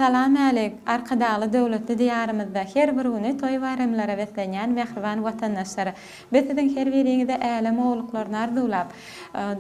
Salam älik, Arkadagly döwletli Diýarymyzda her bir güni toý-baýramlara beslenýän mähriban watandaşlar! Biz siziň her biriňize älem gowulyklaryny arzuwlap,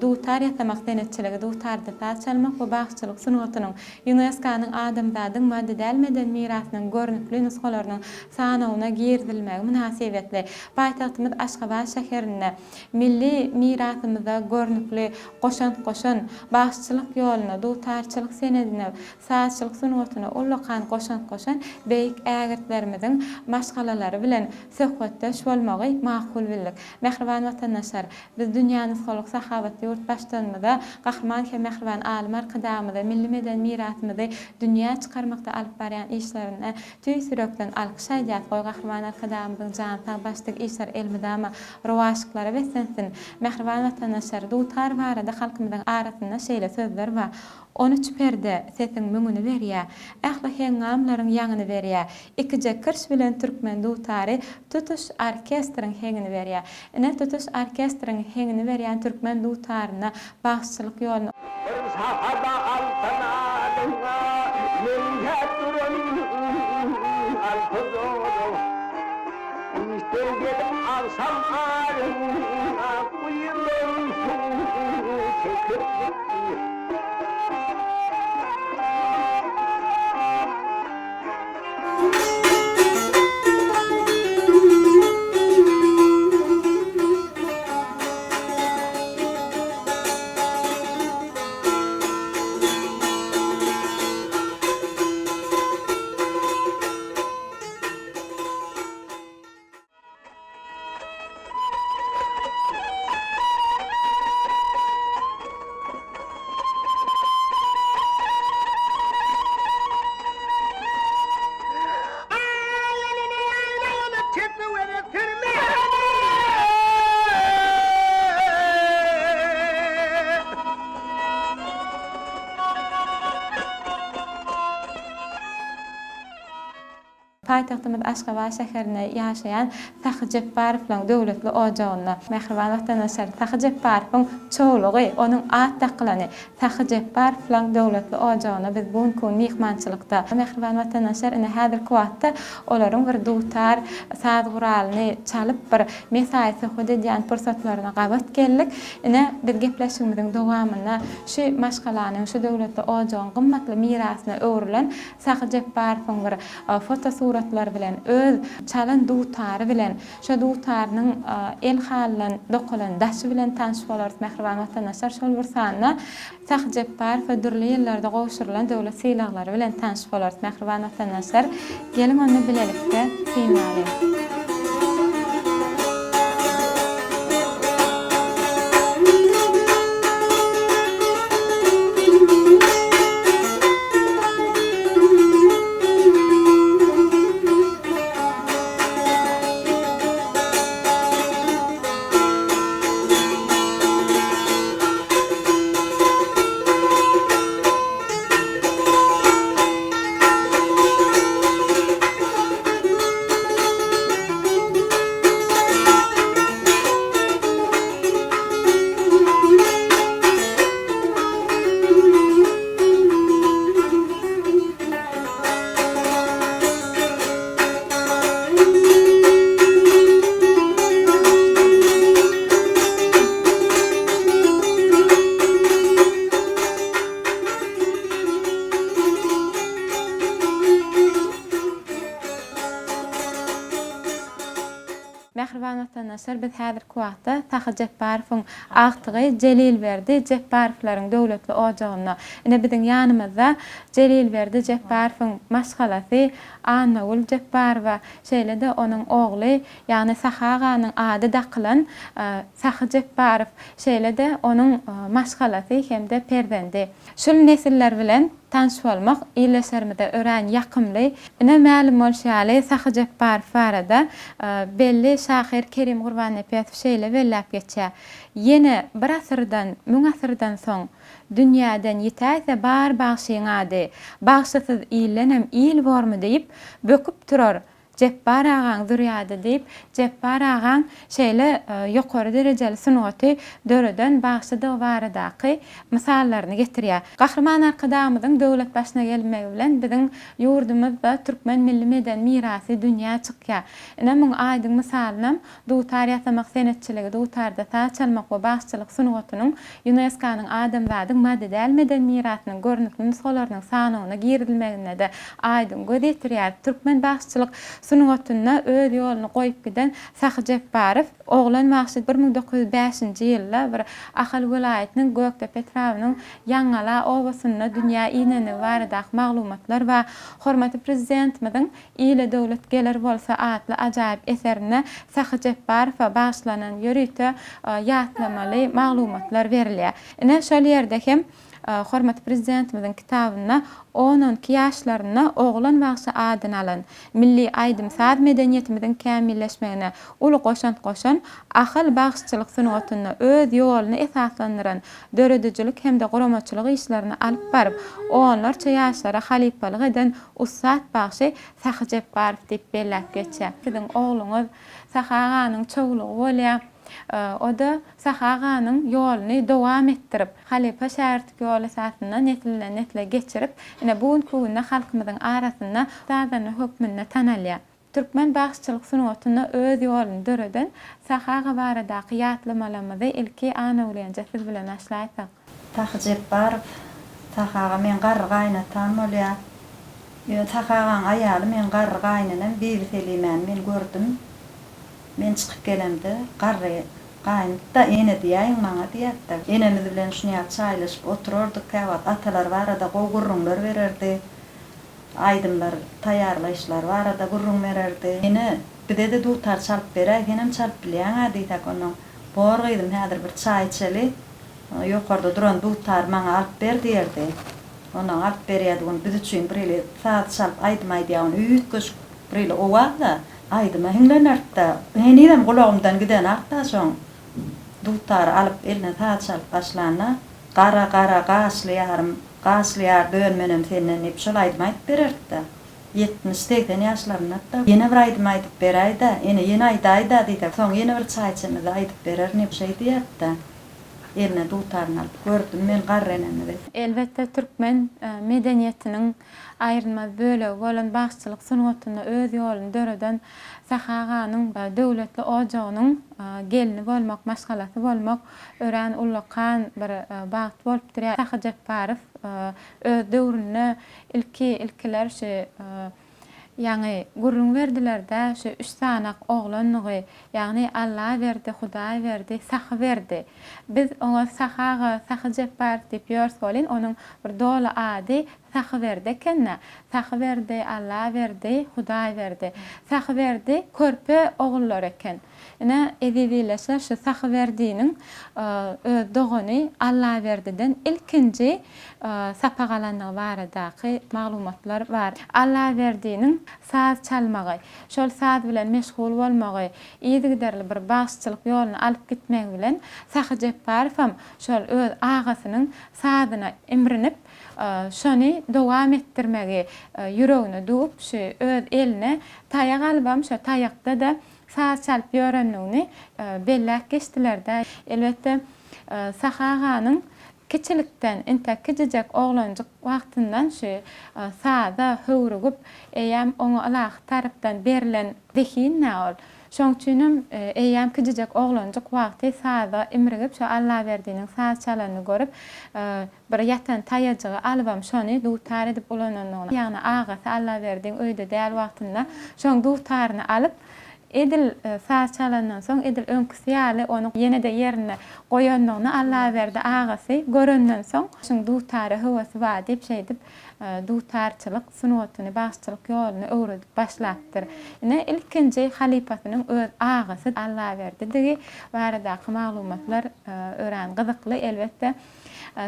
dutar ýasamak senetçiligi, dutarda saz çalmak we bagşyçylyk sungatynyň ÝUNESKO-nyň adamzadyň maddy däl medeni mirasynyň görnükli nusgalarynyň sanawyna girizilmegi mynasybetli paýtagtymyz Aşgabat şäherinde milli mirasymyza görnükli goşant goşan, bagşyçylyk ýoluna, dutarçylyk senedine, sazçylyk sungatyna ullakan goşant goşan beýik ägirtlerimiziň maşgalalary bilen söhbetdeş bolmagy makul bildik. Mähriban watandaşlar, biz dünýä nusgalyk sahawatly ýurt Baştutanymyza, Gahryman hem mähriban alym Arkadagymyza milli medeni mirasymyzy dünýä çykarmakda alyp barýan işlerinde tüýs ýürekden alkyş aýdýas. Goý, Gahryman Arkadagymyzyň jany sag, baş dik işleri elmydama rowaçlyklara beslensin! Mähriban watandaşlar, dutar barada halkymyzyň arasynda şeýle sözler bar, On üç perde sesiň müňüni berýä, Ähli heňňamlaryň ýaňyny berýä. Ikije kirş bilen türkmen dutary Tutuş orkestriň heňini berýä. Ine, tutuş orkestriň heňini berýän türkmen dutaryna bagşyçylyk ýoluny. Bir şahada altyn adyňa meňzäp duran alty dodaň. Işden gelip agşam aryňa guýulan suw çekip gitdi. Paýtagtymyz Aşgabat şäherinde ýaşaýan Sahy Jepbarowlaryň döwletli ojagynda mähriban watandaşlar Sahy Jepbarowyň çowlugy, onuň at dakylany Sahy Jepbarowlaryň döwletli ojagynda biz bu günki gün myhmançylykda. Mähriban watandaşlar ine häzirki wagtda olaryň bir dutar saz guralyny çalyp bir mesaýy söhbet edýän pursatlaryna gabat geldik. Ine biz gepleşigimiziň dowamynda şu maşgalanyň, şu döwletli ojagyň gymmatly mirasyna öwrülen Sahy Jepbarowyň bir fotosuratlary bilen, öz çalan dutary bilen, şo dutarynyň el halydan dokalan daşy bilen tanyş bolarys, mähriban watandaşlar, şol bir sanda Sahy Jepbarowa dürli ýyllarda gowşurylan döwlet sylaglary bilen tanyş bolarys, mähriban watandaşlar. Geliň onda bilelikde synlalyň. Mähriban watandaşlar, biz häzirki wagtda Sahy Jepbarowyň agtygy Jelilberdi Jepbarowlaryň döwletli ojagynda. Ine, biziň ýanymyzda Jelilberdi Jepbarowyň maşgalasy Annagül Jepbarowa, şeýle-de onuň ogly, ýagny Sahy aganyň ady dakylan Sahy Jepbarow, şeýle-de onuň maşgalasy hem-de perzendi. Şul nesiller bilen tanyş bolmak ildeşlerimize örän ýakymly. Ine, mälim bolşy ýaly, Sahy Jepbarow barada belli şahyr Kerim Gurbannepesow şeýle belläp geçýär, Ýene bir asyrdan, müň asyrdan soň dünýäden ýitäýse bar bagşyň ady, bagşysyz ildenem il bormy diýip, böküp turar. Jepbar agaň zürýady diýip, Jepbar agaň şeýle ýokary derejeli sungaty döreden bagşydygy baradaky mysallaryny getirýär. Gahryman Arkadagymyzyň döwlet başyna gelmegi bilen biziň ýurdumyzda türkmen milli medeni mirasy dünýä çykýar. Ine, muň aýdyň mysalynam dutar ýasamak senetçiligi, dutarda saz çalmak we bagşyçylyk sungatynyň ÝUNESKO-nyň adamzadyň maddy däl medeni mirasynyň görnükli nusgalarynyň sanawyna girizilmeginde-de aýdyň göz ýetirýäris. Türkmen bagşyçylyk sungatynda öz ýoluny goýup giden Sahy Jepbarow Oglan bagşy 1905-nji ýylda bir Ahal welaýatynyň Gökdepe etrabynyň Ýaňgala obasynda dünýä inendigi baradaky maglumatlar bar. Hormatly Prezidentimiziň Ile döwlet geler bolsa atly ajaýyp eserinde Sahy Jepbarowa bagyşlanan ýörite ýatlamaly maglumatlar berilýär. Ine, şol ýerde hem Hormatly Prezidentimiziň kitabynda on-on iki ýaşlarynda Oglan bagşy adyny alan, milli aýdym-saz medeniýetimiziň kämilleşmegine uly goşant goşan, Ahal bagşyçylyk sungatynda öz ýoluny esaslandyran, döredijilik hem-de guramaçylyk işlerini alyp baryp, onlarça ýaşlara halypalyk eden ussat bagşy Sahy Jepbarow diýip belläp geçýär. Siziň ogluňyz Sahy aganyň çowlugy bolýar. O-da Sahy aganyň ýoluny dowam etdirip, halypa-şägirtlik ýoly esasynda nesilden-nesle geçirip, ine, bu günki günde halkymyzyň arasynda sazanda hökmünde tanalýar. Türkmen bagşyçylyk sungatynda öz ýoluny döreden Sahy aga baradaky ýatlamalarymyzy ilki Annaguly enje siz bilen başlaýsak. Sahy Jepbarow, Sahy aga meň garry gaýynatam bolýar. Ýöne Sahy agaň aýaly meň garry gaýynenem Bibi Selimäni men gördüm. Men çykyp gelemde, garry gaýyn-da, ene diýäýiň maňa diýäpdir. Enemiz bilen şuny ýaly çaýlaşyp oturardyk, käwagt atalary barada gowy gürrüňler bererdi. Aýdymlar taýýarlaýyşlary barada gürrüň bererdi. Ene, bize-de dutar çalyp beräý, senem çalyp bilýäň-ä diýsek, onnoň, Bor gyzym, häzir bir çaý içeli, ýokarda duran dutary maňa alyp ber diýerdi. Onnoň alyp berýärdi, ony biz üçin bir hili saz çalyp aýdym aýdýar, ony üýtgeşik bir hili owaz-da, aýdyma hiňlenerdi-de. Henizem gulagymdan gidenok-da şoň dutary alyp eline saz çalyp başlanda, Gara, gara gaşly ýarym, Gaşly ýar dönmenem senden diýip şol aýdymy aýdyp bererdi-de. 70, 80 ýaşlarynda-da. Ýene bir aýdym aýdyp beräý-dä, ene, ýene aýdaý-da diýsek, soň ýene bir çaý içemizde aýdyp bererin diýip şeý diýerdi-de. Eline dutaryny alyp gördüm men garry enemizi. Elbetde, türkmen medeniýetiniň aýrylmaz bölegi bolan bagşyçylyk sungatynda öz ýoluny döreden Sahy aganyň döwletli ojagynyň gelni bolmak, maşgalasy bolmak örän ullakan bir bagt bolup durýar. Sahy Jepbarow öz döwründe ilki ilkiler şu ýaňy gürrüň berdiler-dä, şu üç sanak oglanlygy, ýagny Allaberdi, Hudaýberdi, Sahyberdi. Biz oňa Sahy aga, Sahy Jepbarow diýip ýörüs welin, onuň bir doly ady Sahyberdi eken-dä. Sahyberdi, Allaberdi, Hudaýberdi. Sahyberdi körpe ogullary eken. Ine, eziz ildeşler, şu Sahyberdiniň öz dogany Allaberdiden ilkinji sapak alandygy baradaky maglumatlar bar. Allaberdiniň saz çalmagy, şol saz bilen meşgul bolmagy, yzygiderli bir bagşyçylyk ýoluny alyp gitmegi bilen Sahy Jepbarowam şol öz agasynyň sazyna imrinip, şony dowam etdirmegi ýüregine düwüp, şu öz eline taýak alybam, şo taýakda-da saz çalyp ýörendigini belläp geçdiler-dä. Elbetde, Sahy aganyň kiçilikden, entek kiçijek oglanjyk wagtyndan şu saza höwrügip, eýýäm oňa ylahy tarapdan berlen zehin-dä ol. Şoň üçinem eýýäm kiçijek oglanjyk wagty saza imrigip, şo Allaberdiniň saz çalanyny görüp, Bir ýatan taýajygy alybam şony dutar edip ulanandygyny, ýagny agasy Allaberdiň öýde däl wagtynda şoň dutaryny alyp, edil saz çalandan soň edil öňküsi ýaly ony ýene-de ýerinde goýandygyny Allaberdi agasy görenden soň, şuň dutara höwesi bar diýip şeýdip dutarçylyk sungatyny, bagşyçylyk ýoluny öwredip başlapdyr. Ine, ilkinji halypasynyň öz agasy Allaberdidigi baradaky maglumatlar örän gyzykly, elbetde.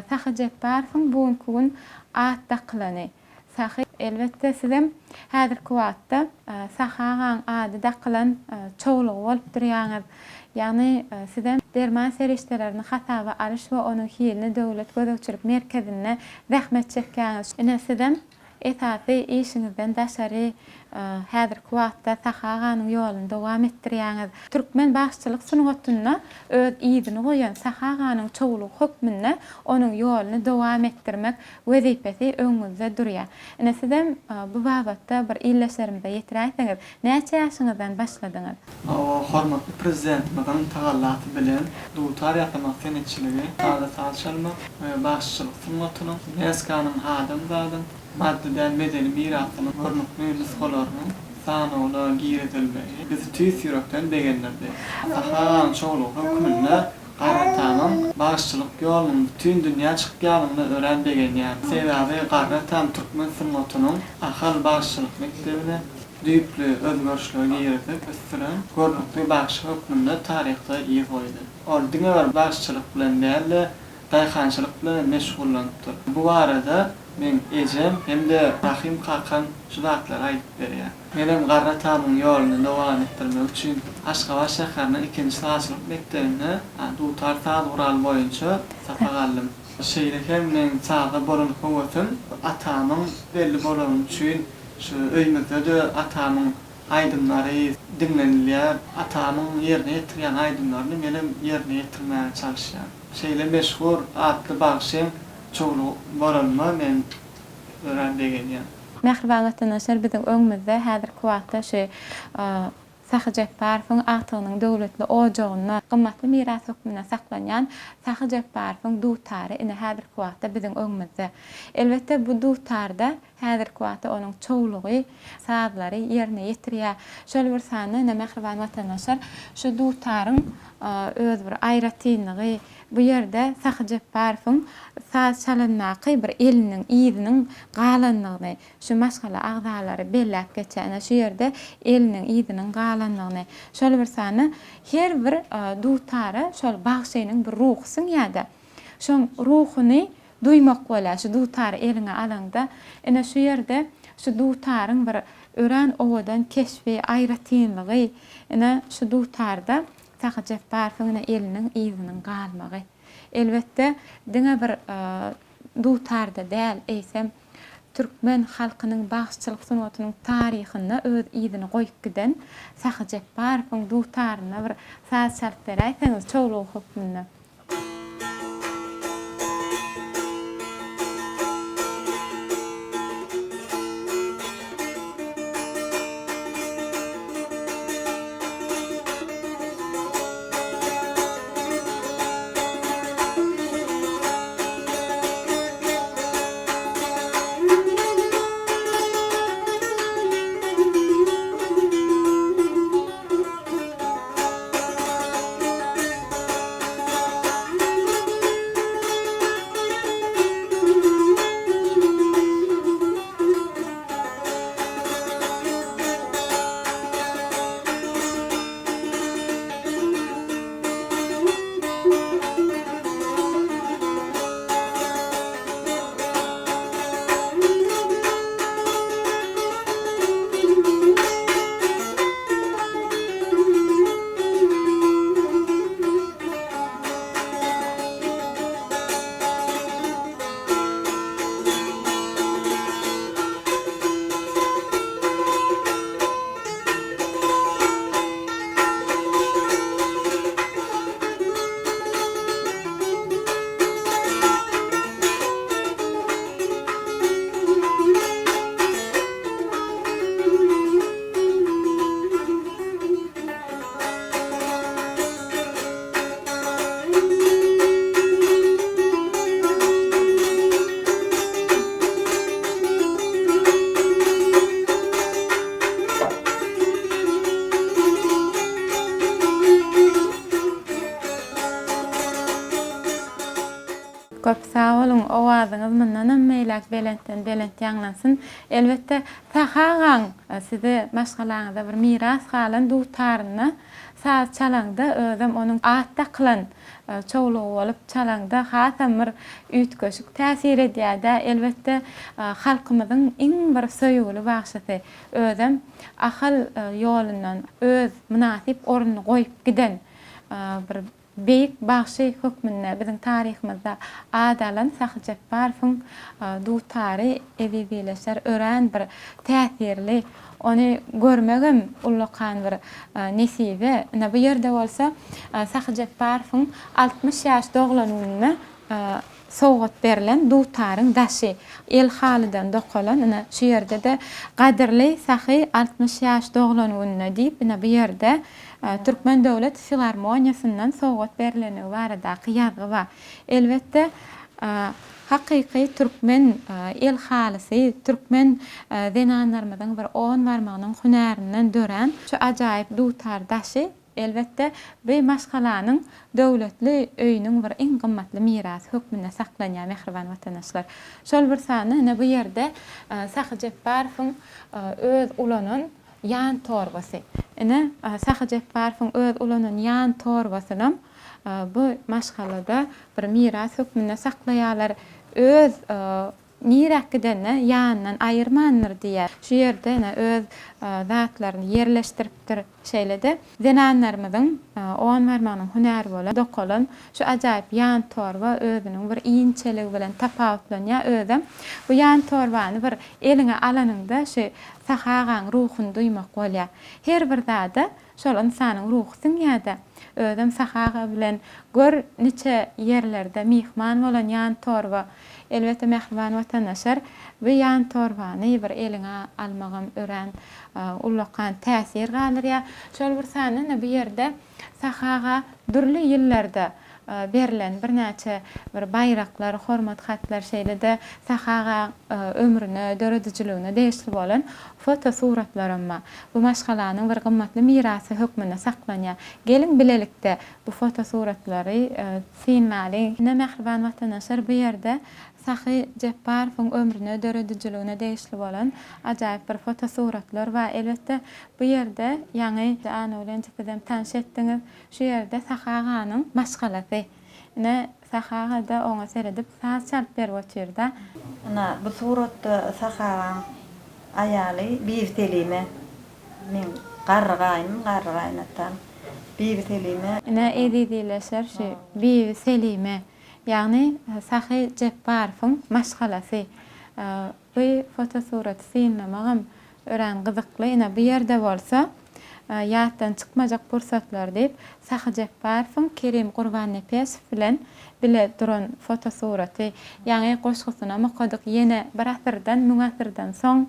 Sahy Jepbarowyň bu günki gün at dakylany. Sahy, elbetde, sizem häzirki wagtda Sahy agaň ady dakylan çowlugy bolup durýaňyz. Ýagny sizem derman serişdelerini hasaba alyş we onuň hiline döwlet gözegçilik merkezinde zähmet çekýäňiz. Ine, sizem. Esasy işiňizden daşary häzirki wagtda Sahy aganyň ýoluny dowam etdirýäňiz. Türkmen bagşyçylyk sungatynda öz yzyny goýan Sahy aganyň çowlugy hökmünde onuň ýoluny dowam etdirmek wezipesi öňüňizde durýar. Ine sizem bu babatda bir ildeşlerimize ýetiräýseňiz, näçe ýaşyňyzdan başladyňyz? Hawa, hormatly Prezidentimiziň tagallasy bilen dutar ýasamak senetçiligi, sazda saz çalmak we bagşyçylyk sungatynyň UNESKO-nyň adamzadyň maddy däl medeni mirasynyň görnükli nusgalarynyň sanawyna girizilmegi bizi tüýs ýürekden begendirdi. Sahy aganyň çowlugy hökmünde Garry atamyň bagşyçylyk ýolunyň bütin dünýä çykýanyna örän begenýärin. Sebäbi garry atam türkmen sungatynyň Ahal bagşyçylyk mekdebine düýpli özgerişleri girizip ösdüren görnükli bagşy hökmünde taryhda yz goýdy. Ol diňe bir bagşyçylyk bilen däl-de, daýhançylyk bilen hem meşgullanypdyr. Bu barada meň ejem hem-de Rahym kakam şu zatlary aýdyp berýär. Menem garry atamyň ýoluny dowam etdirmek üçin Aşgabat şäheriniň ikinji sazçylyk mekdebinde dutar saz guraly boýunça sapak aldym. Şeýle hem meň saza bolan höwesim atamyň belli bolany üçin şu öýümizde-de atamyň aýdymlary diňlenilýär. Atamyň ýerine ýetirýän aýdymlaryny menem ýerine ýetirmäge çalyşýan. Şeýle meşhur atly bagşyň çowlugy bolanyma men örän begenýän. Mähriban watandaşlar biziň öňümizde häzirki wagtda şu Sahy Jepbarowyň agtygynyň döwletli ojagynda gymmatly miras hökmünde saklanýan Sahy Jepbarowyň dutary ine häzirki wagtda biziň öňümizde. Elbetde bu dutarda häzirki wagtda onuň çowlugy sazlary ýerine ýetirýär. Şol bir sanda ine mähriban watandaşlar şu dutaryň öz bir aýratynlygy bu ýerde Sahy Jepbarowyň saz çalandaky bir eliniň yzynyň galandygyny şu maşgala agzalary belläp geçýär. Ine şu ýerde eliniň yzynyň galandygyny. Şol bir sanda her bir dutara şol bagşynyň bir ruhy siňýär-de. Şoň ruhuny duýmak bolýar şu dutary eliňe alaňda. Ine şu ýerde şu dutaryň bir örän owadan keşbi, aýratynlygy ine şu dutarda Sahy Jepbarowyň ine eliniň yzynyň galmagy. Elbetde, diňe bir dutarda däl, eýsem, türkmen halkynyň bagşyçylyk sungatynyň taryhynda öz yzyny goýup giden Sahy Jepbarowyň dutarynda bir saz çalyp beräýseňiz çowlugy hökmünde. Köp sag boluň, owazyňyz mundanam beýläk belentden belent ýaňlansyn. Elbetde, Sahy agaň size maşgalaňyza bir miras galan dutarynda saz çalaňda özem onuň at dakylan çowlugy bolup çalaňda hasam bir üýtgeşik täsir edýär-dä. Elbetde, halkymyzyň iň bir söýgüli bagşysy, özem Ahal ýolundan öz mynasyp ornuny goýup giden bir. Beýik bagşy hökmünde biziň taryhymyzda at alan Sahy Jepbarowyň dutary eziz ildeşler örän bir täsirli, ony görmegem ullakan bir nesibe. Ine bu ýerde bolsa Sahy Jepbarowyň 60 ýaş doglan gününe sowgat berlen dutaryň daşy el halydan dokalan ine şu ýerde-de Gadyrly Sahy 60 ýaş doglan gününe diýip ine bu ýerde Türkmen döwlet filarmoniýasyndan sowgat berlenligi baradaky ýazgy bar. Elbetde, hakyky türkmen el halysy, türkmen zenanlarymyzyň bir on barmagynyň hünärinden dörän şu ajaýyp dutar daşy, elbetde, bu maşgalanyň döwletli öýüniň bir iň gymmatly mirasy hökmünde saklanýar, mähriban watandaşlar. Şol bir sanda ine bu ýerde Sahy Jepbarowyň öz ulanan Ýan torbasy. Ine, Sahy Jepbarowyň öz ulanan ýan torbasynam bu maşgalada bir miras hökmünde saklaýarlar. Öz niräk gidende ýanyndan aýyrmandyr diýýär. Şu ýerde ine öz zatlaryny ýerleşdiripdir. Şeýle-de zenanlarymyzyň on barmagynyň hünäri bolan dokalan şu ajaýyp ýan torba özüniň bir inçeligi bilen tapawutlanýar. Özem bu ýan torbany bir eliňe alanyňda şu Sahy agaň ruhuny duýmak bolýar. Her bir zada şol ynsanyň ruhy siňýär-de. Özem Sahy aga bilen gör niçe ýerlerde myhman bolan ýan torba. Elbetde mähriban watandaşlar, bu ýan torbany bir eliňe almagam örän ullakan täsir galdyrýar. Şol bir sanda-da bu ýerde Sahy aga dürli ýyllarda berlen birnäçe bir baýraklar, hormat hatlar, şeýle-de Sahy aga ömrüne, döredijiligine degişli bolan fotosuratlaram bar. Bu maşgalanyň bir gymmatly mirasy hökmünde saklanýar. Geliň bilelikde bu fotosuratlary synlalyň. Ine mähriban watandaşlar bu ýerde Sahy Jepbarowyň ömrüne, döredijiligine degişli bolan ajaýyp bir fotosuratlar bar. Elbetde bu ýerde ýaňy Annagulenji sizem tanyş etdiňiz. Şu ýerde Sahy aganyň maşgalasy. Ine, Sahy aga-da oňa seredip saz çalyp berip otyr-da. Ynha, bu suratda Sahy agaň aýaly Bibi Selime. Meň garry gaýnym, garry gaýynatam Bibi Selime. Ine, eziz ildeşler, şu Bibi Selime, ýagny Sahy Jepbarowyň maşgalasy. Bu fotosuraty synlamagam örän gyzykly. Ine, bu ýerde bolsa Ýatdan çykmajak pursatlar diýip, Sahy Jepbarowyň Kerim Gurbannepesow bilen bile duran fotosuraty. Ýaňy goşgusynam okadyk, Ýene bir asyrdan, müň asyrdan soň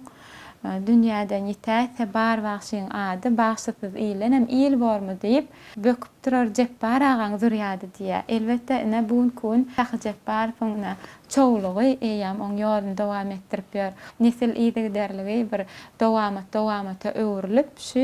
dünýäden ýitäýse bar bagşyň ady, bagşysyz ildenem il bormy diýip, böküp durar Jepbar agaň zürýady diýýär. Elbetde, ine, bu günki gün Sahy Jepbarowyň ine, çowlugy eýýäm oň ýoluny dowam etdirip ýör. Nesil yzygiderligi bir dowamat dowamata öwrülip, şu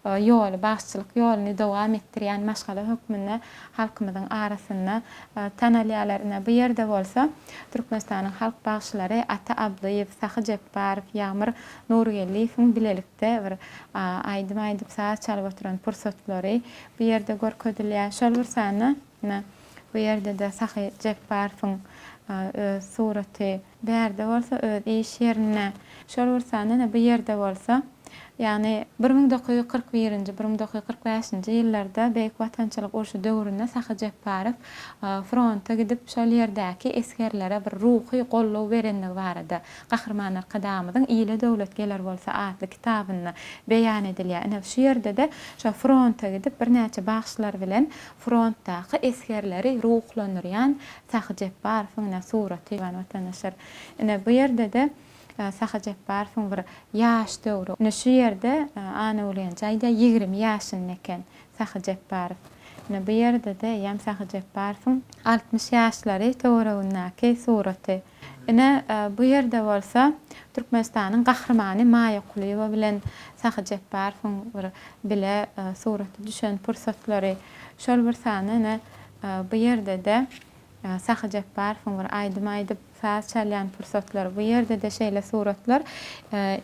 ýoly, bagşyçylyk ýoluny dowam etdirýän maşgala hökmünde halkymyzyň arasynda tanalýarlar. Ine, bu ýerde bolsa Türkmenistanyň halk bagşylary Ata Ablyýew, Sahy Jepbarow, Ýagmyr Nurgeldiýewiň bilelikde bir aýdym aýdyp, saz çalyp oturan pursatlary bu ýerde görkezilýär. Şol bir sanda, ine, bu ýerde-de Sahy Jepbarowyň öz suraty, bärde bolsa öz iş ýerinde. Şol bir sanda, ine, bu ýerde bolsa, ýagny 1941-nji, 1945-nji ýyllarda Beýik Watançylyk urşy döwründe Sahy Jepbarow fronta gidip, şol ýerdäki esgerlere bir ruhy goldaw berendigi barada Gahryman Arkadagymyzyň Ile döwlet geler bolsa atly kitabynda beýan edilýär. Ine, şu ýerde-de şo fronta gidip, birnäçe bagşylar bilen frontdaky esgerleri ruhlandyrýan Sahy Jepbarowyň ine suraty bar watandaşlar. Ine, bu ýerde-de Sahy Jepbarowyň bir ýaş döwri. Ine, şu ýerde Annaguly enje aýdýar, 20 ýaşynda eken Sahy Jepbarow. Ine, bu ýerde-de eýýäm Sahy Jepbarowyň 60 ýaşlary töweregindäki suraty. Ine, bu ýerde bolsa Türkmenistanyň Gahrymany Maýa Kulyýewa bilen Sahy Jepbarowyň bir bile surata düşen pursatlary. Şol bir sanda ine, bu ýerde-de Sahy Jepbarowyň bir aýdym aýdyp. saz çalýan pursatlary. Bu ýerde-de şeýle suratlar.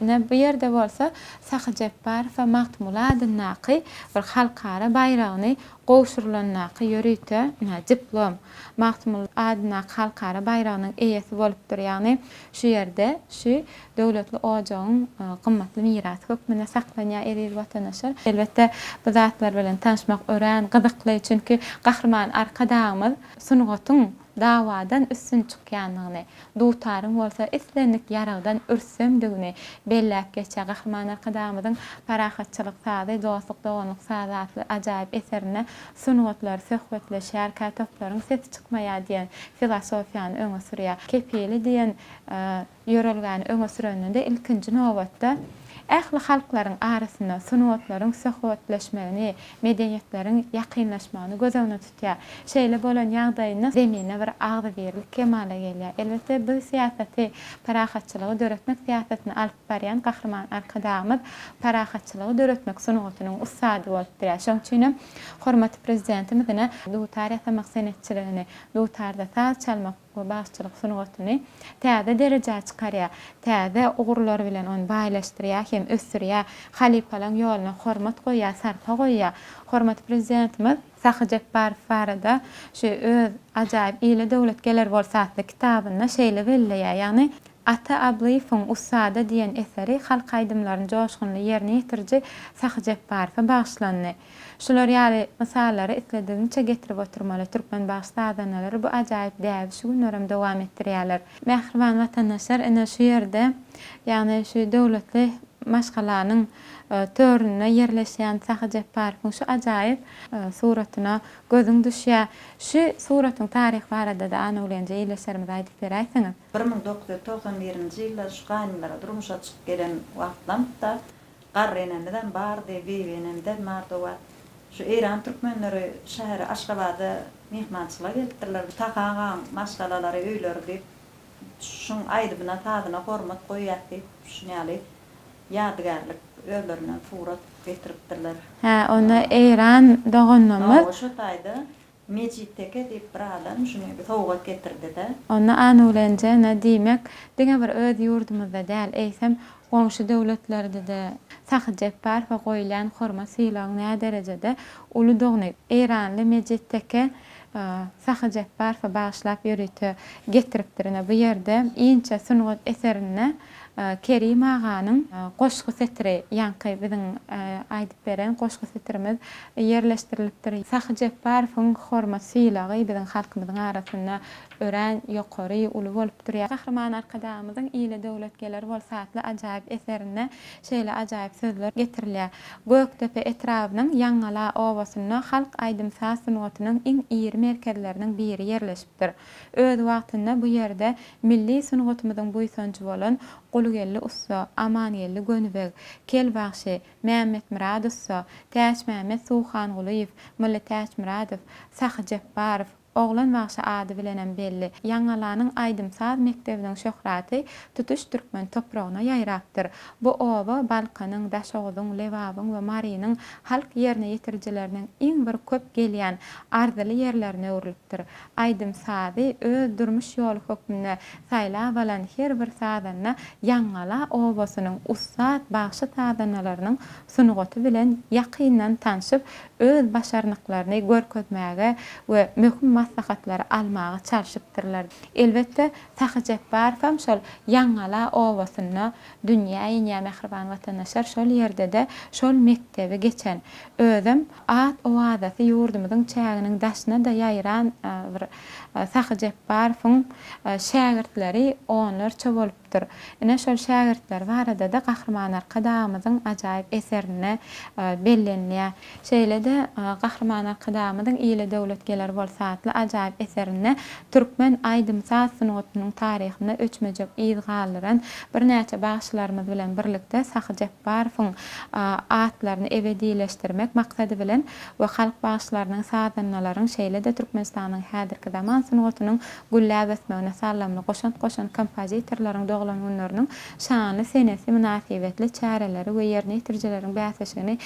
Ine, bu ýerde bolsa Sahy Jepbarowa Magtymguly adyndaky bir halkara baýragyny gowşurylandaky ýörite, ine, diplom. Magtymguly adyndaky halkara baýragynyň eýesi bolupdyr. Ýagny şu ýerde şu döwletli ojagyň gymmatly mirasy hökmünde saklanýar eziz watandaşlar. Elbetde, bu zatlar bilen tanyşmak örän gyzykly, çünki Gahryman Arkadagymyz sungatyň dawadan üstün çykýandygyny, dutaryň bolsa islendik ýaragdan rüstemdigini belläp geçýär. Gahryman Arkadagymyzyň Parahatçylyk sazy, dostluk-doganlyk sazy atly ajaýyp eserinde sungatlar söhbetleşýärkä toplaryň sesi çykmaýar diýen filosofiýany öňe sürýär. Kepili diýen ýörelgäni öňe sürende-de ilkinji nobatda ähli halklaryň arasynda sungatlaryň söhbetleşmegini, medeniýetleriň ýakynlaşmagyny göz öňünde tutýar. Şeýle bolan ýagdaýynda Zeminde bir agzybirlik kemala gelýär. Elbetde, bu syýasaty, parahatçylygy döretmek syýasatyny alyp barýan Gahryman Arkadagymyz parahatçylygy döretmek sungatynyň ussady bolup durýar. Şonuň üçin hem hormatly Prezidentimiz ine, dutar ýasamak senetçiligini, dutarda saz çalmak we bagşyçylyk sungatyny täze derejä çykarýar, täze ugurlar bilen ony baýlaşdyrýar hem ösdürýär, halypalaryň ýoluna hormat goýýar, sarpa goýýar. Hormatly Prezidentimiz Sahy Jepbarow barada şu öz ajaýyp Ile döwlet geler bolsa atly kitabynda şeýle belleýär, ýagny Ata Ablyýewiň Ussada diýen eseri halk aýdymlaryny joşgunly ýerine ýetiriji Sahy Jepbarowa bagyşlandy. Şular ýaly mysallary isledigiňçe getirip oturmaly. Türkmen bagşy-sazandalary bu ajaýyp däbi şu günlerem dowam etdirýärler. Mähriban watandaşlar, ine şu ýerde, ýagny şu döwletli maşgalanyň töründe ýerleşýän Sahy Jepbarowyň şu ajaýyp suratyna gözüň düşýär. Şu suratyň taryhy barada-da Annaguly enje ildeşlerimize aýdyp beräýseňiz. 1991-nji ýylda şu gaýynlara durmuşa çykyp gelen wagtlamda Garry enemizem bardy, Bibi enemizem bardy o wagt. Şu Eýran türkmenleri şähere Aşgabada myhmançylyga gelipdirler. Sahy agaň maşgalalary, öýleri diýip, şuň aýdymyna, sazyna hormat goýýas diýip, şuny ýaly ýadygärlik özlerinden surat getiripdirler. Hä, onda Eýran doganlarymyz. Hawa, şo taýda Mejit teke diýip bir adam şuny bir sowgat getirdi-de. Onda Anulenjena diýmek diňe bir öz ýurdumyzda däl, eýsem, goňşy döwletlerde-de Sahy Jepbarowa goýulýan hormat-sylagyň näderejede uludygyny eýranly Mejit teke Sahy Jepbarowa bagyşlap ýörite getiripdir. Ine, bu ýerde inçe sungat eserinde Kerim aganyň goşgy setiri, ýaňky biziň aýdyp beren goşgy setirimiz ýerleşdirilipdir. Sahy Jepbarowyň hormat-sylagy biziň halkymyzyň arasynda örän ýokary, uly bolup durýar. Gahryman Arkadagymyzyň Ile döwlet geler bolsa atly ajaýyp eserinde şeýle ajaýyp sözler getirilýär, Gökdepe etrabynyň Ýaňgala obasynda halk aýdym-saz sungatynyň iň iri merkezleriniň biri ýerleşipdir. Öz wagtynda bu ýerde milli sungatymyzyň buýsanjy bolan Gulgeldi ussa, Amangeldi Gönübeg, Kel bagşy, Mämmetmyrat ussa, Täçmämmet Suhangulyýew, Mylly Täçmyradow, Sahy Jepbarow, Oglan bagşy ady bilenem belli Ýaňgalanyň aýdym-saz mekdebiniň şöhraty tutuş türkmen topragyna ýaýrapdyr. Bu oba Balkanyň, Daşoguzyň, Lebabyň we Marynyň halk ýerine ýetirijileriniň iň bir köp gelýän arzyly ýerlerine öwrülipdir. Aýdym-sazy öz durmuş ýoly hökmünde saýlap alan her bir sazanda Ýaňgala obasynyň ussat bagşy-sazandalarynyň sungaty bilen ýakyndan tanşyp, öz başarnyklaryny görkezmäge we möhüm maslahatlary almaga çalşypdyrlar. Elbetde, Sahy Jepbarowam şol Ýaňgala obasynda dünýä inýär, mähriban watandaşlar, şol ýerde-de şol mekdebi geçen, özem at-owazasy ýurdumyzyň çäginiň daşyna-da ýaýran bir Sahy Jepbarowyň şägirtleri onlarça bolupdyr. Ine, şol şägirtleri barada-da Gahryman Arkadagymyzyň ajaýyp eserinde bellenilýär. Şeýle-de Gahryman Arkadagymyzyň Ile döwlet geler bolsa atly ajaýyp eserinde türkmen aýdym-saz sungatynyň taryhynda öçmejek yz galdyran birnäçe bagşylarymyz bilen birlikde Sahy Jepbarowyň atlaryny ebedileşdirmek maksady bilen we halk bagşylarynyň, sazandalaryň, şeýle-de Türkmenistanyň häzirki zaman sungatynyň gülläp ösmegine saldamly goşant goşan kompozitorlaryň. doglan günleriniň şanly senesi mynasybetli çäreleri we ýerine ýetirijileriň bäsleşigini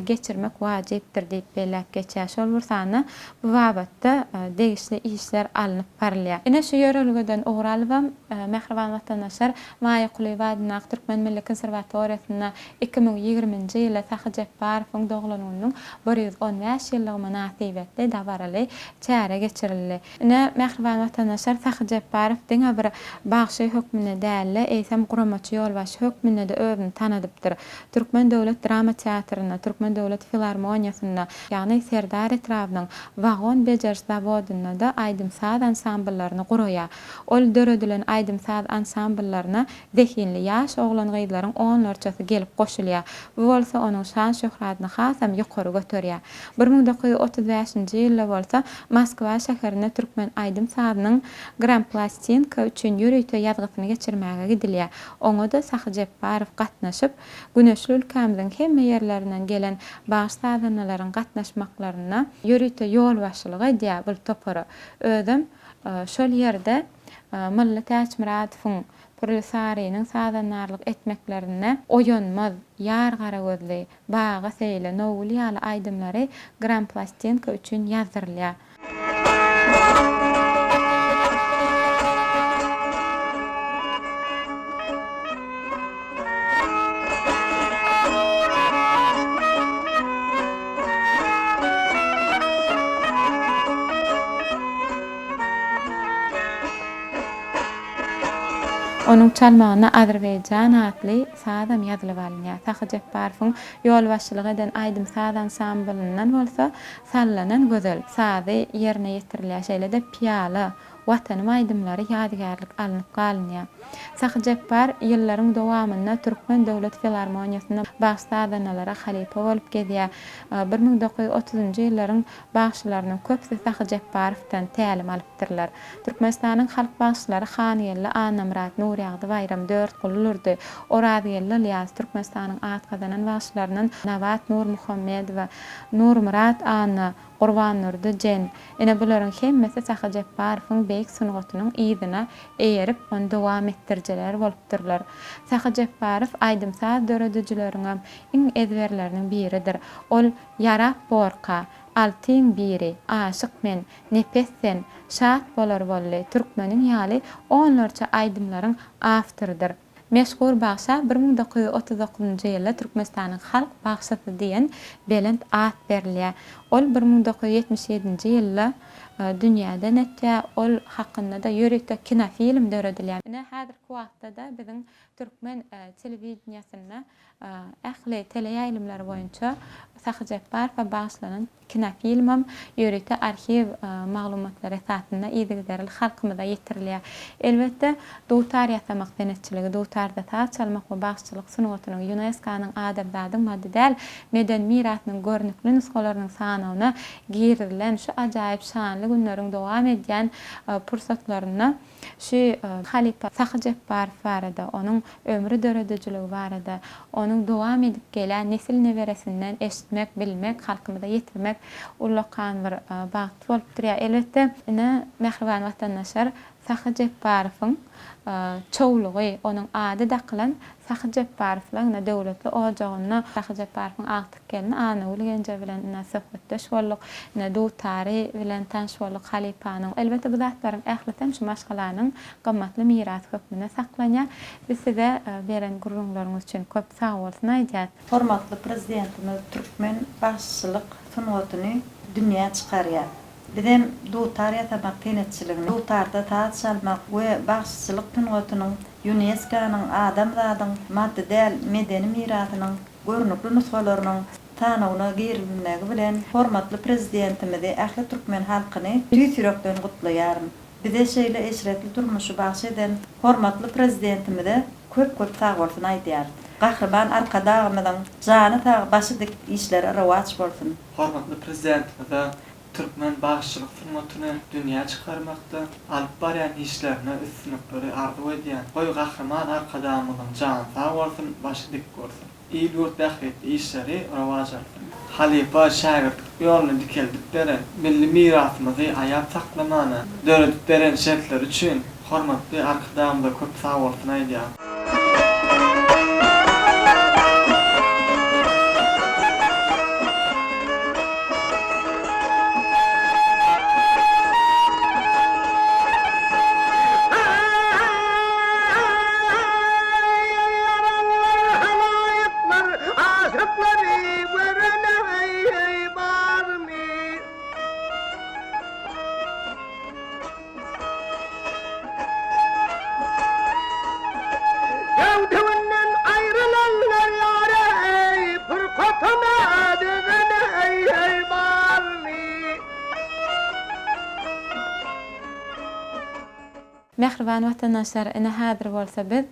geçirmek wajypdyr diýip belläp geçýär. Şol bir sanda bu babatda degişli işler alnyp barylýar. Ine şu ýörelgeden ugur alybam, mähriban watandaşlar, Maýa Kulyýewa adyndaky Türkmen milli konserwatoriýasynda 2020-nji ýylda Sahy Jepbarowyň doglan gününiň 115 ýyllygy mynasybetli dabaraly çäre geçirildi. Ine, mähriban watandaşlar, Sahy Jepbarow diňe bir bagşy hökmünde däl-de, eýsem guramaçy ýolbaşçy hökmünde-de özüni tanadypdyr. Türkmen döwlet drama teatrynda, Türkmen döwlet filarmoniýasynda, ýagny Serdar etrabynyň wagon bejeriş zawodynda-da aýdym-saz ansambllaryny guraýar. Ol döredilen aýdym-saz ansambllaryna zehinli ýaş oglan-gyzlaryň onlarçasy gelip goşulýar. Bu bolsa onuň şan-şöhratyny hasam ýokary göterýär. 1935-nji ýylda bolsa Moskwa şäherinde türkmen aýdym-sazynyň gramplastinka üçin ýörite ýazgysyny geçirmäge gidilýär. Oňa-da Sahy Jepbarow gatnaşyp, güneşli ülkämiziň hemme ýerlerinden gelen bagşy-sazandalaryň gatnaşmaklarynda ýörite ýolbaşçylyk edýär bul topara. Özem şol ýerde Mylly Täçmyradowyň, Pürli Sarynyň sazandarlyk etmeklerinde Oýanmaz, Ýar gara gözli, Baga seýle, Nowgül ýaly aýdymlary gramplastinka üçin ýazdyrylýar. Onuň çalmagynda Azerbaýjan atly sazam ýazylyp alynýar. Sahy Jepbarowyň ýolbaşçylyk eden aýdym-saz ansamblyndan bolsa Sallanan gözel sazy ýerine ýetirilýär, şeýle-de Pyýala, Watanym aýdymlary ýadygärlik alnyp galynýar. Sahy Jepbar ýyllaryň dowamynda Türkmen döwlet filarmoniýasynda bagşy-sazandalara halypa bolup gezýär. 1930-njy ýyllaryň bagşylarynyň köpüsi Sahy Jepbarowdan tälim alypdyrlar. Türkmenistanyň halk bagşylary Hangeldi Annamyrat, Nurýagdy Baýram, Dörtguly Durdy, Orazgeldi Ylýas, Türkmenistanyň at gazanan bagşylaryndan Nabat Nurmuhammedowa, Nurmyrat Anna, Gurbandurdy Jen, ine bularyň hemmesi Sahy Jepbarowyň beýik sungatynyň yzyna eýerip, ony dowam etdirijiler bolupdyrlar. Sahy Jepbarow aýdym-saz döredijileriňem iň ezberleriniň biridir. Ol Ýarap borka, Altyň biri, Aşyk men, Nepes sen, Şat bolar boldy, Türkmeniň ýaly onlarça aýdymlaryň awtorydyr. Meşhur bagşa 1939-njy ýylda Türkmenistanyň halk bagşysy diýen belent at berilýär. Ol 1977-nji ýylda dünýäden ötýär. Ol hakynda-da ýörite kinofilm döredilýär. Ine, häzirki wagtda-da biziň türkmen telewideniýesinde ähli teleýaýlymlar boýunça Sahy Jepbarowa bagyşlanan Kinofilmem ýörite arhiw maglumatlary esasynda yzygiderli halkymyza ýetirilýär. Elbetde, dutar ýasamak senetçiligi, dutarda saz çalmak we bagşyçylyk sungatynyň ÝUNESKO-nyň adamzadyň maddy däl medeni mirasynyň görnükli nusgalarynyň sanawyna girizilen şu ajaýyp şanly günleriň dowam edýän pursatlarynda Şu halypa Sahy Jepbarow barada, onuň ömri döredijiligi barada, onuň dowam edip gelýän nesil-neberesinden eşitmek, bilmek, halkymyza ýetirmek ullakan bir bagt bolup durýar. Elbetde, ine, mähriban watandaşlar, Sahy Jepbarowyň çowlugy, onuň ady dakylan Sahy Jepbarowlaryň ine döwletli ojagynda Sahy Jepbarowyň agtyk Gelni Annagül Genje bilen ine söhbetdeş bolduk. Ine dutary bilen tanyş bolduk halypanyň. Elbetde bu zatlaryň ählisem şu maşgalanyň gymmatly mirasy hökmünde saklanýar. Biz size beren gürrüňleriňiz üçin köp sagbolsun aýdýas. Hormatly Prezidentimiz türkmen bagşyçylyk sungatyny dünýä çykarýar. Bizem dutar ýasamak senetçiligini, dutarda saz çalmak we bagşyçylyk sungatynyň ÝUNESKO-nyň adamzadyň maddy däl medeni mirasynyň görnükli nusgalarynyň sanawyna girizilmegi bilen hormatly Prezidentimizi, ähli türkmen halkyny tüýs ýürekden gutlaýaryn. Bize şeýle eşretli durmuşy bagş eden hormatly Prezidentimize köp-köp sagbolsun aýdýarys. Gahryman Arkadagymyzyň jany sag, başy dik, işleri rowaç bolsun! Hormatly Prezidentimize türkmen bagşyçylyk sungatyny dünýä çykarmakda alyp barýan işlerine üstünlikleri arzuw edýän. Goý Gahryman Arkadagymyzyň jany sag bolsun, başy dik bolsun. Il-ýurt bähbitli işleri rowaç alsyn. Halypa şägirtlik ýoluny dikeldip beren, milli mirasymyzy aýap saklamana döredip beren şertleri üçin. Hormatly Arkadagymyza köp sagbolsun aýdýarys. Göwdüginden aýrylanlar ýar-eý, purkatyna dözene-eý, barmy? Mähriban watandaşlar, ine häzir bolsa biz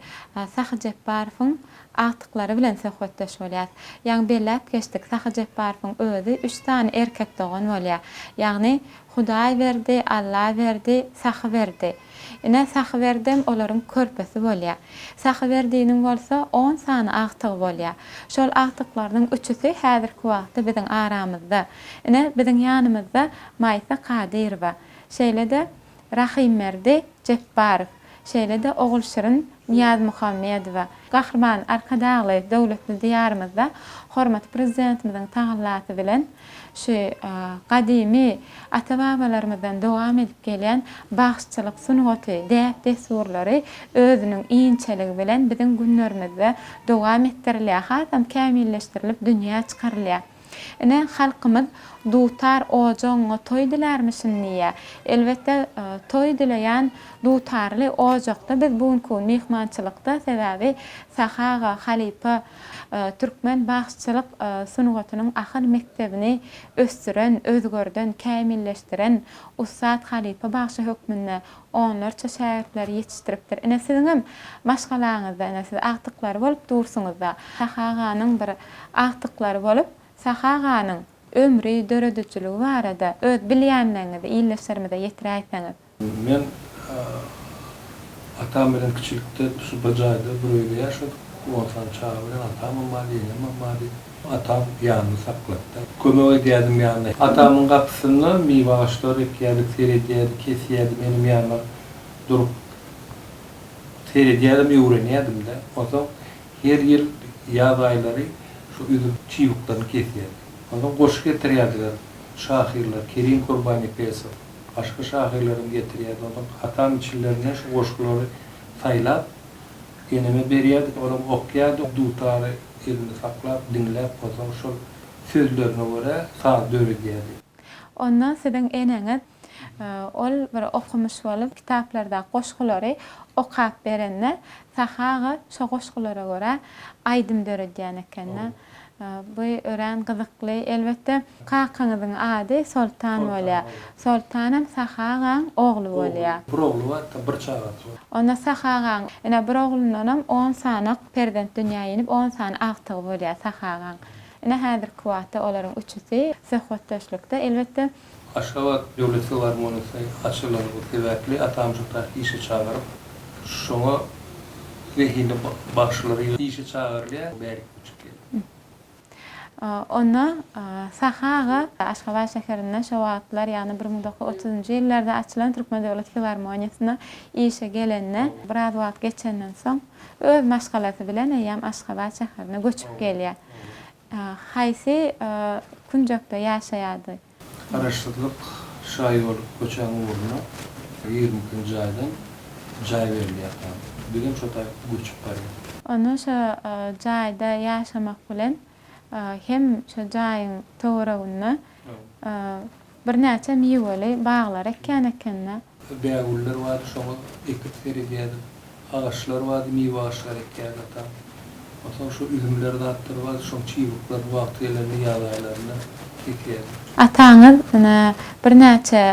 Sahy Jepbarowyň agtyklary bilen söhbetdeş bolýas. Ýaňy belläp geçdik, Sahy Jepbarowyň özi üç sany erkek dogan bolýar. Ýagny Hudaýberdi, Allaberdi, Sahyberdi. Ine, Sahyberdem olaryň körpesi bolýar. Sahyberdiniň bolsa on sany agtygy bolýar. Şol agtyklarynyň üçüsi häzirki wagtda biziň aramyzda. Ine, biziň ýanymyzda Maýsa Kadyrowa, şeýle-de Rahymberdi Jepbarow, şeýle-de Ogulşirin Nyýazmuhammedowa. Gahryman Arkadagly döwletli Diýarymyzda hormatly Prezidentimiziň tagallasy bilen şu gadymy ata-babalarymyzdan dowam edip gelýän bagşyçylyk sungaty, däp-dessurlary özüniň inçeligi bilen biziň günlerimizde dowam etdirilýär, hasam kämilleşdirilip dünýä çykarylýar. Ine, halkymyz Dutar ojagyňa toý dilärmişin diýýär. Elbetde, toý dileýän dutarly ojakda biz bu günki gün myhmançylykda, sebäbi Sahy aga halypa türkmen bagşyçylyk sungatynyň ahyl mekdebini ösdüren, özgerden, kämilleşdiren ussat halypa bagşy hökmünde onlarça şägirtleri ýetişdiripdir. Ine, siziňem maşgalaňyzda, ine, siz agtyklary bolup dursuňyz-da. Sahy aganyň bir agtyklary bolup, Sahy aganyň ömri, döredijiligi barada öz bilýänleriňizi ildeşlerimize ýetiräýseňiz. Men atam bilen kiçilikde şu bir jaýda, bir öýde ýaşadyk. On sany çaga bilen atamam bardy, enemem bardy. Atam ýanynda saklatdy. Kömek edýärdim ýanynda. Atamyň gapysynda miwe agaçlary ekýärdik, seredýärdi, kesýärdi, menem ýanynda durup seredýärdim, öwrenýärdim-de. Onsoň her ýyl ýaz aýlary şu üzüm çybyklaryny kesýärdi. Onsoň goşgy getirýärdiler şahyrlar, Kerim Kurbannepesow, başga şahyrlaram getirýärdi. Onsoň atam içlerinden şu goşgulary saýlap, Eneme berýärdik, olam okýardy, dutary elinde saklap, diňläp, onsoň şol sözlerine görä saz döredýärdi. Onda siziň eneňiz ol bir okumyş bolup, kitaplardaky goşgulary okap berende, Sahy aga şo goşgulara görä aýdym döredýän eken-de. Bu örän gyzykly. Elbetde, kakaňyzyň ady Soltan bolýar. Soltanam Sahy agaň ogly bolýar. Bir ogly bar-da, bir çagasy bar. Onda Sahy agaň, ine, bir oglundanam on sanak perzent dünýä inip, on sany agtygy bolýar Sahy agaň. Ine, häzirki wagtda olaryň üçüsi söhbetdeşlikde. Elbetde. Aşgabat döwlet filarmoniýasy açylanlygy sebäpli atam şo taýy işe çagyryp, şoňa zehinli bagşylary işe çagyrylýar, bärik göçüp geldi. Onda Sahy aga Aşgabat şäherinde şo wagtlar, ýagny 1930-njy ýyllarda açylan Türkmen döwlet filarmoniýasyna işe gelende, biraz wagt geçenden soň, öz maşgalasy bilen eýýäm Aşgabat şäherine göçüp gelýär. Haýsy künjekde ýaşaýardy? Garaşsyzlyk şaýoly köçäň ugruna 22-nji jaýdan jaý berilýär saňa. Bizem şo taýy göçüp barýas. Onda şo jaýda ýaşamak bilen hem şo jaýyň töwereginde birnäçe miweli baglar ekýän ekende. Bägüller bardy, şoňa ekip seredýärdim. Agaçlar bardy, miwe agaçlary ekýärdi atam. Onsoň şu üzümler zatlar bardy, şoň çybyklaryny wagty gelende ýaz aýlarynda kesýärdik. Ataňyz ine birnäçe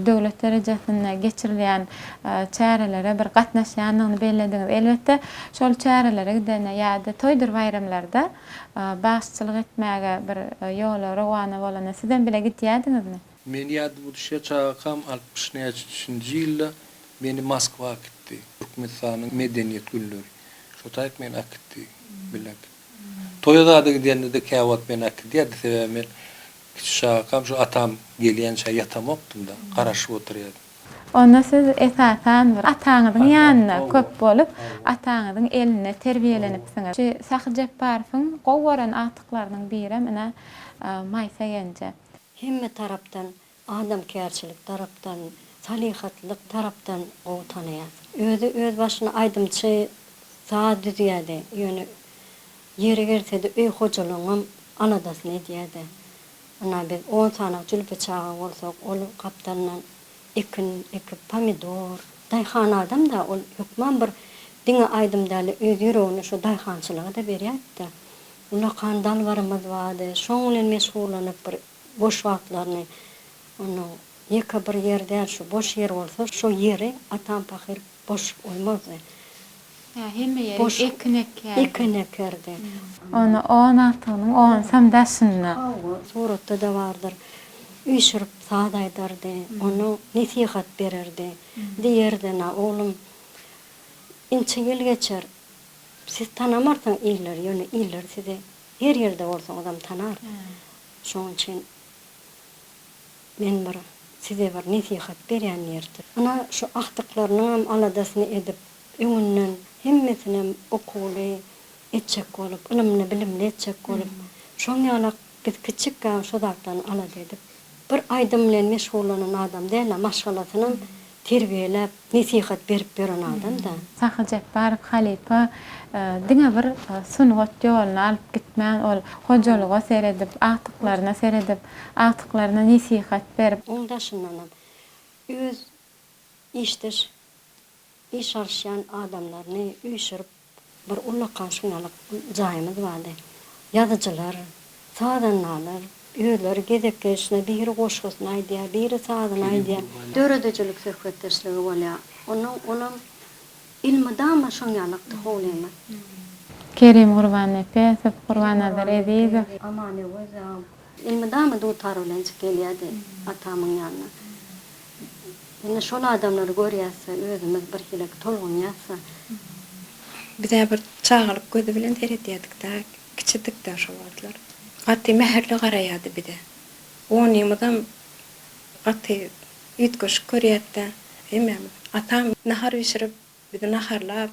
döwlet derejesinde geçirilýän çärelere bir gatnaşýandygyny bellediňiz. Elbetde, şol çärelere gidende ýa-da toýdur baýramlarda bagşyçylyk etmäge bir ýola rowana bolanda sizem bile gidýärdiňizmi? Men ýadyma düşýär, çagakam 60 näçünji ýylda meni Moskwa äkitdi. Türkmenistanyň medeniýet günleri. Şo taýyk meni äkitdi, bile äkitdi. Toýa zada gidende-de käwagt meni äkidýärdi, sebäbi men kiçi çagakam şo atam gelýänçä ýatamokdym-da, garaşyp oturýardym. Onda siz esasan bir ataňyzyň ýanynda köp bolup, ataňyzyň elinde terbiýelenipsiňiz. Şu Sahy Jepbarowyň gowy gören agtyklarynyň birem ine Maýsa genje. Hemme tarapdan adamkärçilik tarapdan, salyhatlylyk tarapdan gowy tanaýas. Özi öz başyna aýdymçy, saz düzýärdi, ýöne ýeri gelse-de öý hojalygyňam aladasyny edýärdi. Ynha biz on sany jülpe çaga bolsak, ol gapdalyndan ekin ekip, pomidor, daýhan adam-da ol hökman bir diňe aýdym däl-de öz ýüregini şo daýhançylyga-da berýärdi-de. Ullakan dalbarymyz bardy, şoň bilen meşgullanyp bir boş wagtlaryny onuň ýeke bir ýer däl, şu boş ýer bolsa şo ýeri atam pahyr boş goýmazdy. Hä, hemme ýeri Boş ekin ekýärdi. ekin ekerdi. Ony on agtygynyň onusam daşynda. Hawa, suratda-da bardyr. Üýşürip saz aýdardy, onuň nesihat bererdi. Diýerdi, Na, oglum, inçe ýyl geçer, siz tanamarsyň illeri, ýöne iller sizi her ýerde bolsaňyzam tanar. Şonuň üçin men bir size bir nesihat berýän diýerdi. Ana, şu agtyklarynyňam aladasyny edip, öňünden hemmesinem okuwly etjek bolup, ylymly-bilimli etjek bolup, şoň ýalak biz kiçikkäm şo zatlaryny alada edip, bir aýdym bilen meşgullanan adam däl-de, maşgalasynam terbiýeläp, nesihat berip ýören adam-da. Sahy Jepbarow halypa diňe bir sungat ýoluny alyp gitmän, ol hojalyga seredip, agtyklaryna seredip, agtyklaryna nesihat berip. Oň daşyndanam öz işdeş iş alyşýan adamlaryny üýşürip bir ullakan şuňalyk jaýymyz bardy. Ýazyjylar, sazandalar özleri gezek gelşine biri goşgusyny aýdýar, biri sazyny aýdýar. Döredijilik söhbetdeşligi bolýar. Onnoň olam elmydama şoň ýalakdy howlymyz. Kerim Gurbannepesow, Gurbannazar Ezizow. Aman Öwezow elmydama dutar bilenjik gelýärdi atamyň ýanyna. Indi şol adamlary görýäs-de, özümiz birhili tolgunýas-da. Biz-ä bir çagalyk gözi bilen seredýärdik-dä, kiçidik-dä şo wagtlar. Gaty mähirli garaýardy bize. Onymyzam gaty üýtgeşik görýärdi-dä hemmämiz. Atam nahar bişirip, bizi naharlap,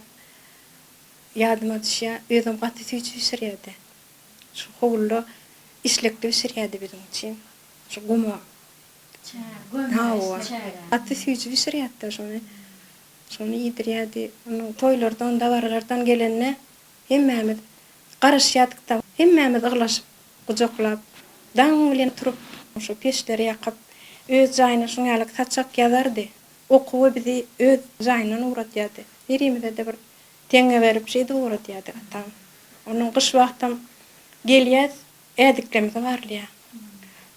ýadyma düşýär, özem gaty süýji bişirýärdi. Şu howluda işlekli bişirýärdi biziň üçin. Şu guma Hawa. Gaty süýji bişirýärdi-de şony. Şony iýdirýärdi. Onuň toýlardan, dabaralardan gelende hemmämiz garaşýardyk-da. Hemmämiz yglaşyp, gujaklap, daň bilen turup, şo peçleri ýakyp, öz jaýyna şuň ýaly saçak ýazardy. Okuwa bizi öz jaýyndan ugradýardy. Birimize-de bir teňňe berip şeýdip ugradýardy atam. Onuň gyş wagtam gelýäs, Ädiklerimize barylýar.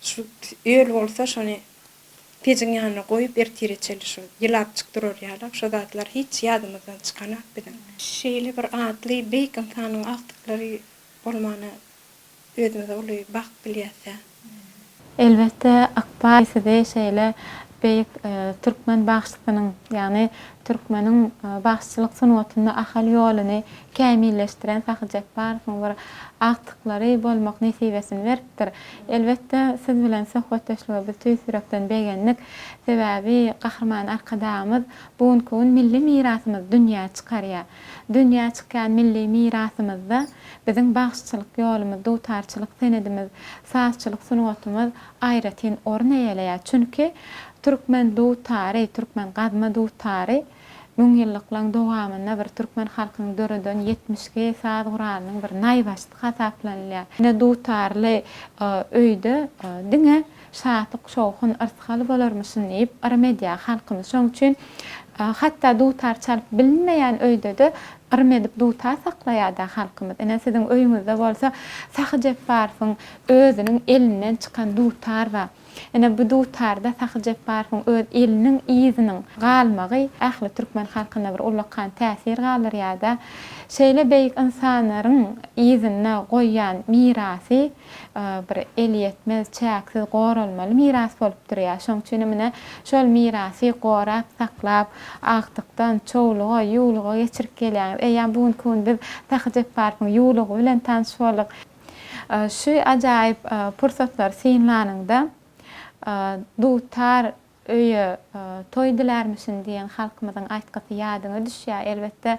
Şu öl bolsa şony pejiň ýanyna goýup ertire çenli şu ýylapjyk durar ýalak şo zatlar hiç ýadymyzdan çykanak biziň. Şeýle bir atly beýik ynsanyň agtyklary bolmany özümize uly bagt bilýäs-dä. Elbetde ykbal sizi şeýle beýik türkmen bagşysynyň, ýagny türkmeniň bagşyçylyk sungatynda Ahal ýoluny kämilleşdiren Sahy Jepbarowyň bir agtyklary bolmak nesibesini beripdir. Elbetde, siz bilen söhbetdeşlige biz tüýs ýürekden begendik. Sebäbi Gahryman Arkadagymyz bu günki gün milli mirasymyzy dünýä çykarýar. Dünýä çykýan milli mirasymyzda biziň bagşyçylyk ýolumyz, dutarçylyk senedimiz, sazçylyk sungatymyz aýratyn orun eýeleýär. Çünki türkmen dutary, türkmen gazma dutary müňýyllyklaryň dowamynda bir türkmen halkynyň döreden 72 saz guralynyň bir naýbaşysy hasaplanylýar. Ine dutarly öýde diňe şatlyk-şowhun, yrsgal bolarmyşyn diýip yrym edýär halkymyz. Şonuň üçin hatda dutar çalyp bilinmeýän öýde-de yrym edip dutar saklaýar-da halkymyz. Ine siziň öýüňizde bolsa Sahy Jepbarowyň özüniň elinden çykan dutar bar. Ine bu dutarda Sahy Jepbarowyň öz eliniň yzynyň galmagy ähli türkmen halkynda bir ullakan täsir galdyrýar-da. Şeýle beýik ynsanlaryň yzynda goýýan mirasy bir elýetmez, çäksiz goralmaly miras bolup durýar. Şonuň üçin hem ine, şol mirasy gorap saklap, agtykdan çowluga, ýuwluga geçirip gelýäňiz. Eýýäm bu günki gün biz Sahy Jepbarowyň ýuwlugy bilen tanyş bolduk. Şu ajaýyp pursatlary synlanyňda, dutar. Öýe toý dilärmişin diýen halkymyzyň aýtgysy ýadyňa düşýär. Elbetde,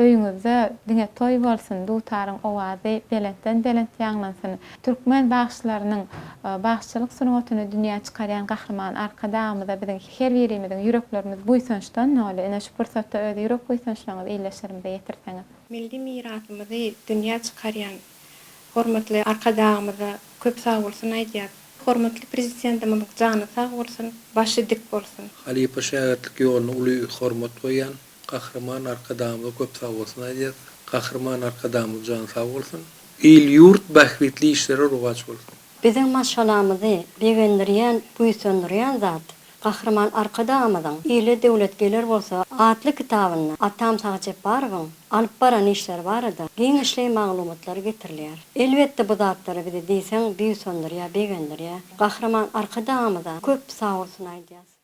öýüňizde diňe toý bolsun, dutaryň owazy belentden-belent ýaňlansyn. Türkmen bagşylarynyň bagşyçylyk sungatyny dünýä çykarýan Gahryman Arkadagymyza biziň her birimiziň ýüreklerimiz buýsançdan doly. Ine, şu pursatda öz ýürek buýsançlaryňyzy ildeşlerimize ýetirseňiz. Milli mirasymyzy dünýä çykarýan hormatly Arkadagymyza köp sagbolsun aýdýas. Hormatly Prezidentimiziň jany sag bolsun, başy dik bolsun! Halypa-şägirtlik ýoluna uly hormat goýýan Gahryman Arkadagymyza köp sagbolsun aýdýas. Gahryman Arkadagymyz jany sag bolsun. Il-ýurt bähbitli işleri rowaç bolsun. Biziň maşgalamyzy begendirýän, buýsandyrýan zat, Gahryman Arkadagymyzyň Ile döwlet geler bolsa atly kitabynda atam Sahy Jepbarowyň alyp baran işleri barada giňişleýin maglumatlar getirilýär. Elbetde bu zatlar bizi diýseň buýsandyrýar, begendirýär. Gahryman Arkadagymyza köp sagbolsun aýdýas.